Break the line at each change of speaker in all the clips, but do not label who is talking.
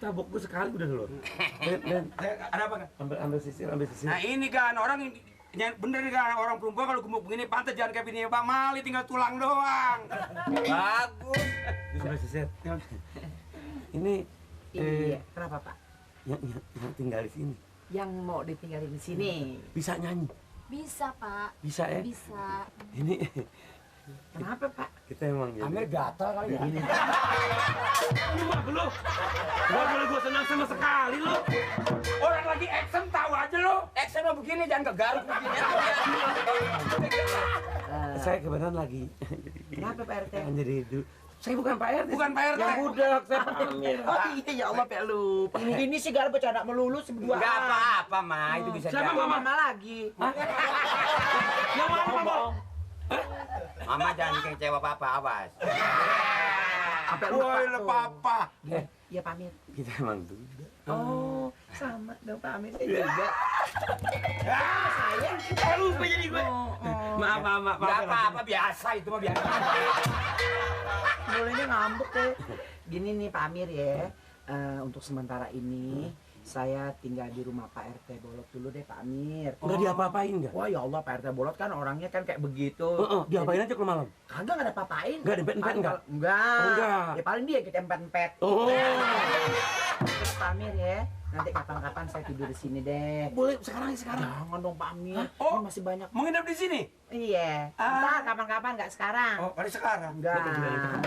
tabok gue sekali udah lo. Dan
Ada apa kan?
ambil sisir.
Nah ini kan orang bener nih kan orang perempuan kalau gemuk begini pantas jangan kayak bini Bang Mali tinggal tulang doang.
Bagus.
Ambil sisir. Ini
Iya, kenapa Pak?
yang tinggal di sini
Yang mau ditinggalin di sini.
bisa nyanyi.
Bisa, Pak.
Bisa ya?
Bisa.
Ini
Kenapa Pak?
kita emang
Amir gatal kali ya.
ini mah lo. Gak boleh gue senang sama sekali lo.
Orang lagi action tahu aja lo.
Action lo begini jangan kegaruk begini.
Saya kebetulan lagi.
Kenapa Pak RT?
Jadi saya bukan Pak RT.
Bukan Pak RT.
Yang budak, saya Pak Amir.
Oh iya ya Allah Pak lupa. Ini sih gak bercanda melulu berdua.
Enggak apa-apa, Ma. Itu bisa
Siapa,
jadi.
Mama?
Mama lagi.
Yang mana Mama?
Mama jangan kecewa Papa, awas.
Sampai lupa
Woi
tuh.
le papa.
Iya Pak Amir.
Kita emang duda.
Oh, sama dong Pak Amir juga.
Saya lupa jadi gue. Maaf.
Enggak apa-apa, biasa itu mah biasa.
Mulainya ngambek deh. Gini nih Pak Amir ya. Untuk sementara ini saya tinggal di rumah Pak RT Bolot dulu deh Pak Amir.
Udah diapa-apain nggak?
Wah ya Allah Pak RT Bolot kan orangnya kan kayak begitu.
Diapain aja kalau malam?
Kagak nggak ada apa-apain.
Nggak dempet-empet nggak?
Enggak.
Oh, enggak.
Ya paling dia kita empet-empet.
Oh.
Terus Pak Amir ya. Nanti kapan-kapan saya tidur di sini deh.
Boleh sekarang.
Jangan dong Pak Amir.
Oh.
Ini masih banyak.
Mau nginep di sini?
Iya. Entar kapan-kapan nggak sekarang.
Oh, kali sekarang.
Enggak.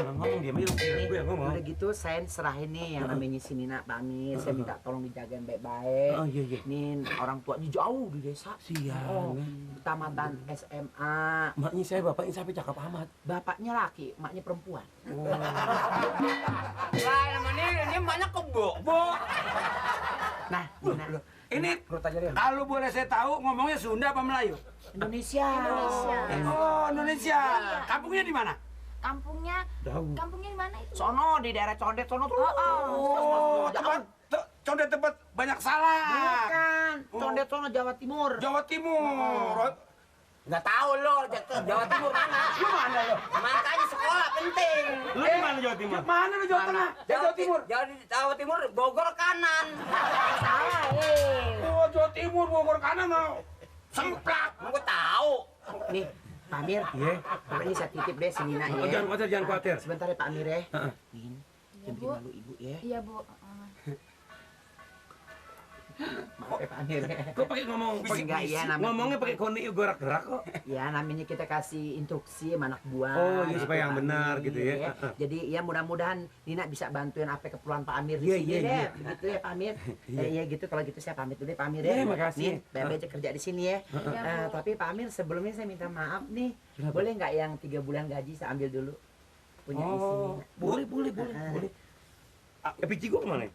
Ngomong dia milu. Gue yang ngomong.
Udah gitu saya serahin nih yang namanya si Nina Pak Amir. Saya minta tolong dijagain baik-baik.
Oh iya.
Nih orang tuanya jauh di desa.
Siang.
Oh, tamatan SMA.
Maknya saya bapaknya sampai cakep amat.
Bapaknya laki, maknya perempuan.
Lah, ini banyak kebo.
Nah, Nina,
Ini
Perut aja deh.
kalau boleh saya tahu ngomongnya Sunda apa Melayu?
Indonesia.
Indonesia.
Oh, Indonesia. Kampungnya di mana?
Kampungnya
Jauh.
kampungnya di mana itu?
Sono di daerah Condet sono tuh.
Oh, condet tempat banyak salah.
Bukan, Condet sono Jawa Timur.
Jawa Timur.
Enggak tahu lo, Jawa Timur mana?
Lu mana lo?
Makanya sekolah penting.
Lu di mana Jawa Timur?
Mana lu Jawa Tengah? Jawa Timur.
Jawa Timur, Bogor kanan.
Salah,
Oh, Jawa Timur, Bogor kanan mau. Semplak.
Gue tahu.
Nih, Pak Amir.
Iya.
Ini saya titip deh si Nina
Oh,
ya.
jangan khawatir.
Sebentar ya Pak Amir ya.
Heeh.
Nin,
Iya,
jangan
Bu.
malu ibu ya.
Iya, Bu.
Maaf ya Pak Amir ya.
Kok pakai ngomong
Enggak ya namanya.
ngomongnya pakai koni gerak-gerak kok.
Ya namanya kita kasih instruksi sama anak buah.
Oh, iya, supaya yang
Pak
benar
Amir,
gitu ya.
Jadi ya mudah-mudahan Nina bisa bantuin apa keperluan Pak Amir di
Iya,
sini
iya,
deh.
iya.
Begitu ya Pak Amir.
Iya.
Iya gitu kalau gitu saya pamit dulu deh Pak Amir ya.
Iya, makasih.
Nih, Bebe aja kerja di sini ya.
Iya, Bu.
Tapi Pak Amir sebelumnya saya minta maaf nih.
Kenapa?
Boleh nggak yang 3 bulan gaji saya ambil dulu? Punya
Oh,
istri.
boleh. Pici gua kemana?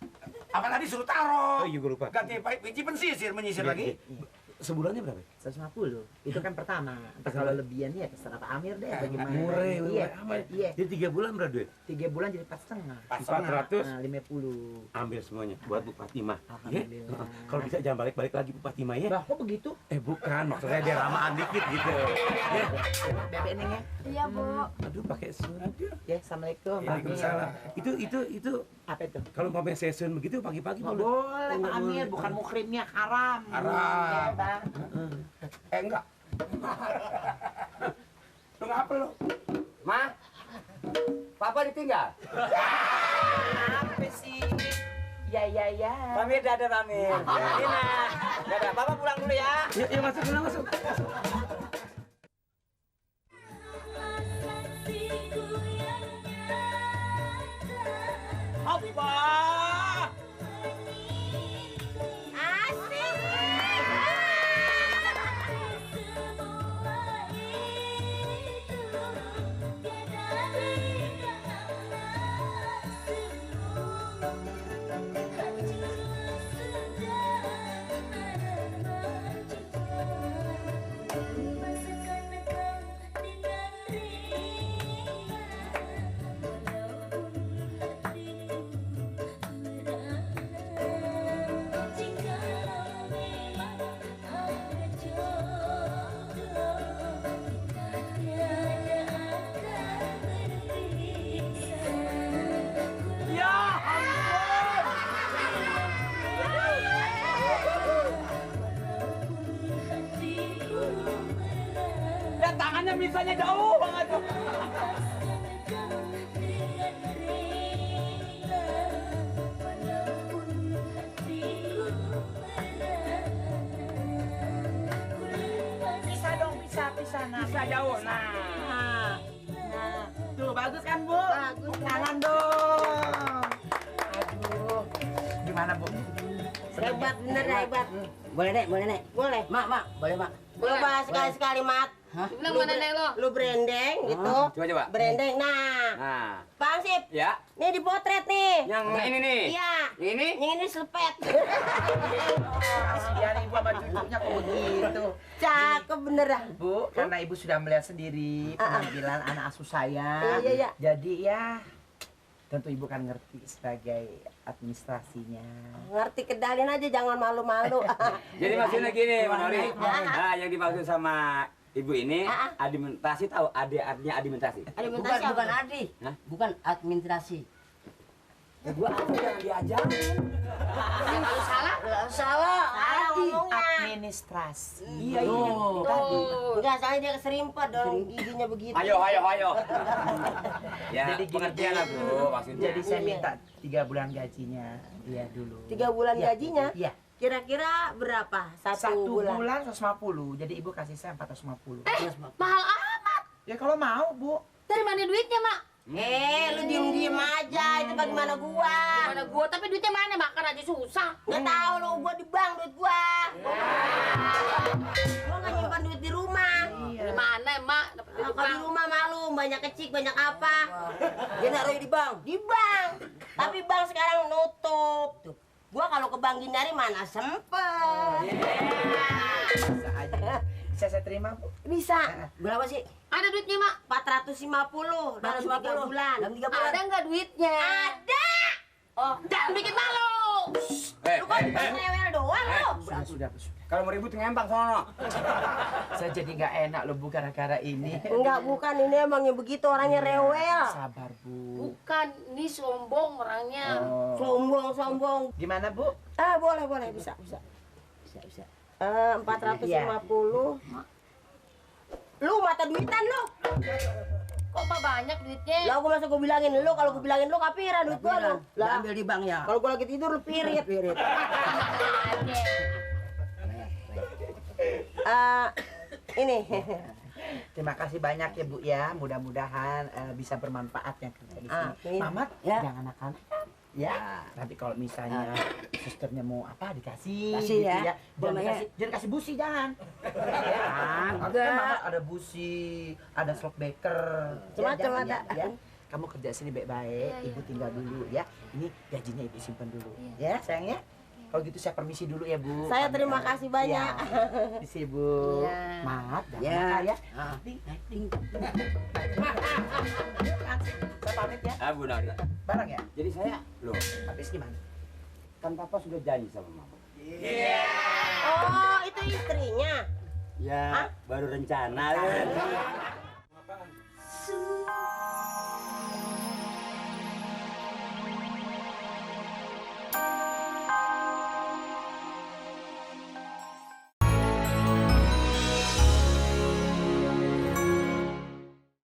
Apa tadi suruh taruh?
Oh iya, gua lupa.
Ganti pici pensisir, menyisir
Iya,
lagi.
iya. Sebulannya berapa?
150. Itu kan pertama. Ntar kalau lebihan ya terserah Pak Amir deh bagaimana.
Murah,
Iya.
amat.
Iya.
Jadi 3 bulan berapa duit?
3 bulan jadi 4,5.
400.
50.
Ambil semuanya buat Bu Fatimah. Ya?
Alhamdulillah.
Kalau bisa jangan balik-balik lagi Bu Fatimah ya.
Bah, kok begitu?
Bukan, maksudnya dia ramaan dikit gitu. Ya.
Bebek Neng ya.
Iya, Bu.
Aduh, pakai surat ya.
Ya, Assalamualaikum.
Waalaikumsalam. Itu
Apa itu?
kalau pakai sesun begitu pagi-pagi
Nggak
boleh.
boleh, Pak Amir. Bukan mukrimnya haram.
Haram.
Ya, Bang.
Enggak. Lu ngapa lu?
Ma, Papa ditinggal.
Apa sih? Ya.
Pamir, dadah Pamir. Dina, dadah. Papa pulang dulu ya.
Ya masuk.
Apa?
tangannya bisanya jauh banget tuh.
Bisa dong, bisa. Nah,
Bisa jauh. Nah.
Nah, tuh bagus kan Bu?
Bagus, Bu.
Tangan dong. Aduh, gimana Bu?
Hebat bener hebat. Boleh nek, boleh nek. Boleh.
Mak, boleh mak.
Coba sekali-sekali mat.
Bilang mana nek lo?
Lu branding gitu.
Coba.
Branding. Nah,
Nah.
Pak Ansip.
Ya.
Nih dipotret nih.
Yang ini nih.
Iya.
Yang ini.
Yang ini selepet.
Kasihan Ibu sama cucunya kok begitu.
Cakep bener dah.
Bu, karena Ibu sudah melihat sendiri penampilan anak asuh saya.
Iya.
Jadi ya, tentu Ibu kan ngerti sebagai administrasinya.
Ngerti kedalin aja jangan malu-malu.
Jadi maksudnya gini, Bang Nori.
Ah.
Nah, yang dimaksud sama Ibu ini administrasi, tahu artinya administrasi?
Alimentasi
Bukan
apa?
Adi.
Hah?
Bukan administrasi.
Ya, gua aku jangan diajar.
Kalau salah?
Salah ngomongnya.
Administrasi.
Iya, iya.
Tadi.
Enggak, soalnya dia keserimpet dong giginya begitu.
Ayo. Ya,
Jadi gini,
pengertian lah, Bu, maksudnya.
Jadi saya minta 3 bulan gajinya. Iya dulu.
3 bulan
Iya,
gajinya?
Iya.
Kira-kira berapa? 1
1
bulan.
bulan 150. Jadi Ibu kasih saya 450.
Mahal amat.
Ya kalau mau, Bu.
Dari mana duitnya, Mak?
Lu diem-diem aja, itu bagaimana gua?
Mana gua, tapi duitnya mana? Makan aja susah.
Nggak tahu lu, gua di bank duit gua. Gua nggak nyimpan duit di rumah.
Dari mana, Mak? Dapat duit
Kalau di rumah malu, banyak kecil, banyak apa?
Dia naruh di bank.
Di bank. Tapi bank sekarang nutup. Tuh. Gua kalau ke bank Gindari mana sempet.
Bisa aja. Bisa saya terima, Bu?
Bisa.
Berapa sih?
Ada duitnya, Mak?
450 dalam 3 bulan.
Dalam 3 bulan.
Ada nggak duitnya?
Ada.
Oh, jangan bikin malu.
Lu kok cuma rewel doang lu.
Sudah.
Kalau mau ribut ngempang sono.
Saya jadi nggak enak loh, Bu, gara-gara ini.
Enggak, bukan. Ini emangnya begitu orangnya rewel.
Sabar, Bu.
Bukan, ini sombong orangnya.
Oh.
Sombong.
Gimana, Bu?
Boleh. Bisa. 450. Lu mata duitan lu.
Kok Pak banyak duitnya?
Lah gua masa gua bilangin lu, kalau gua bilangin lu kapiran duit gua lu.
Dia
Lah,
ambil di bank ya.
kalau gua lagi tidur lu pirit. Ini.
Terima kasih banyak ya, Bu ya. Mudah-mudahan bisa bermanfaat yang kerja di sini.
Amin.
Mamat,
Ya.
jangan nakal. Ya, nanti kalau misalnya susternya mau apa dikasih
Kasih
gitu
ya.
Jangan
Boleh ya.
jangan kasih busi, jangan. Ya, nanti kan Mamat ada busi, ada slot baker.
Macam-macam
jangan,
ada.
ya. Kamu kerja sini baik-baik, Ibu tinggal dulu ya. Ini gajinya Ibu simpan dulu. Ya, sayang ya. Kalau gitu saya permisi dulu ya, Bu.
Saya terima
Pamit.
kasih banyak.
Ya, permisi, Bu.
Iya.
Mat, jangan
Ya.
nakal ya.
Ah.
Saya pamit ya.
Bu Nori.
Barang ya?
Jadi saya, loh,
Habis gimana?
kan Papa sudah janji sama Mama.
Oh, itu istrinya.
Ya, baru rencana.